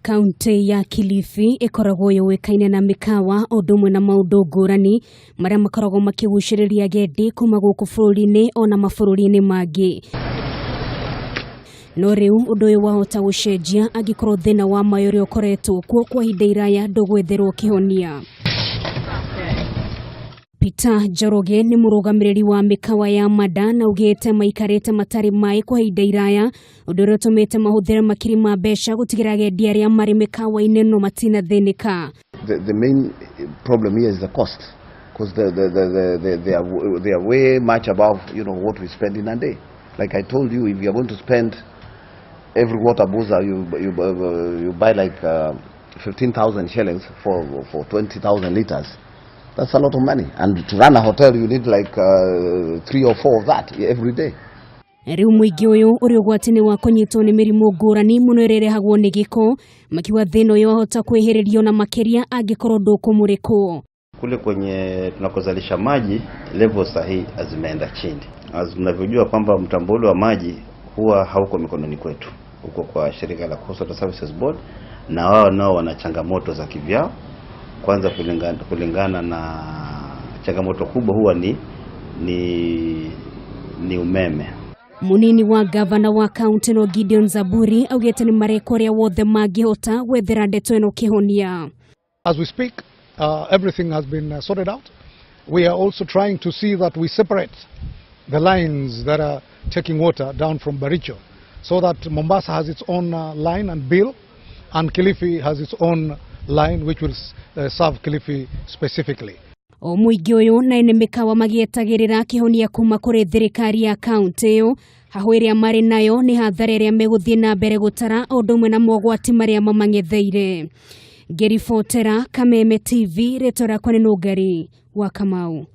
Kaunti ya Kilifi ĩkoragwo yũĩkaine na mĩkawa o ũndũ ũmwe na maũndũ ngũrani marĩa makoragwo makĩgucĩrĩria agendi kuma gũkũ bũrũri-inĩ ona mabũrũri-inĩ mangĩ. No rĩu ũndũ ũyũ wahota gũcenjia angĩkorwo thĩna wa maĩ ũrĩa ũkoretwo kuo kwa ihinda iraya ndũgwetherwo kĩhonia. Peter Njoroge nĩ mũrũgamĩrĩri wa mĩkawa ya Mada na augĩte maikarĩte matarĩ maĩ kwa ihinda iraya, ũndũ ũrĩa ũtũmĩte mahũthĩre makiri ma mbeca gũtigĩra agendi arĩa marĩ mĩkawa-inĩ no matinathĩnĩka. The main problem here is the cost, because they are way much above what we spend in a day. Like I told you, if you are going to spend every water boozer, you buy like 15,000 shillings for 20,000 liters. That's a lot of money. And to run a hotel, you need like three or four of that every day. Rĩu mũingĩ ũyũ ũrĩ ũgwati-inĩ wa kũnyitwo nĩ mĩrimũ ngũrani mũno ĩrĩa ĩrehagwo nĩ gĩko, makiuga thĩna ũyũ wahota kwĩhĩrĩrio na makĩria angĩkorwo ndũkũmũrĩkwo. Kule kwenye tunakozalisha maji, level sahihi zimeenda chini. As mnavyojua kwamba mtambo ule wa maji huwa hauko mikononi kwetu, uko kwa shirika la Coastal Water Services Board, na wao nao wana changamoto za kivyao. Kwanza kulingana na changamoto kubwa huwa ni umeme. Munini wa gavana wa kaunti no Gideon Zaburi augĩte nĩ mareka ũrĩa wothe mangĩhota gwethera ndeto ĩno kĩhonia. As we speak, everything has been sorted out. We are also trying to see that we separate the lines that are taking water down from Baricho so that Mombasa has its own line and bill, and Kilifi has its own line, which will serve Kilifi specifically. O mũingĩ ũyũ na ene mĩkawa magĩetagĩrĩra kĩhonia kuma kũrĩ thirikari ya kaunti ĩyo, hahũ ĩrĩa marĩ nayo nĩ hathara ĩrĩa megũthiĩ na mbere gũtara o ũndũ ũmwe na mogwati marĩa mamang'etheire. Ngĩribotera Kameme TV, rĩtwa rĩakwa nĩ Nũngari wa Kamau.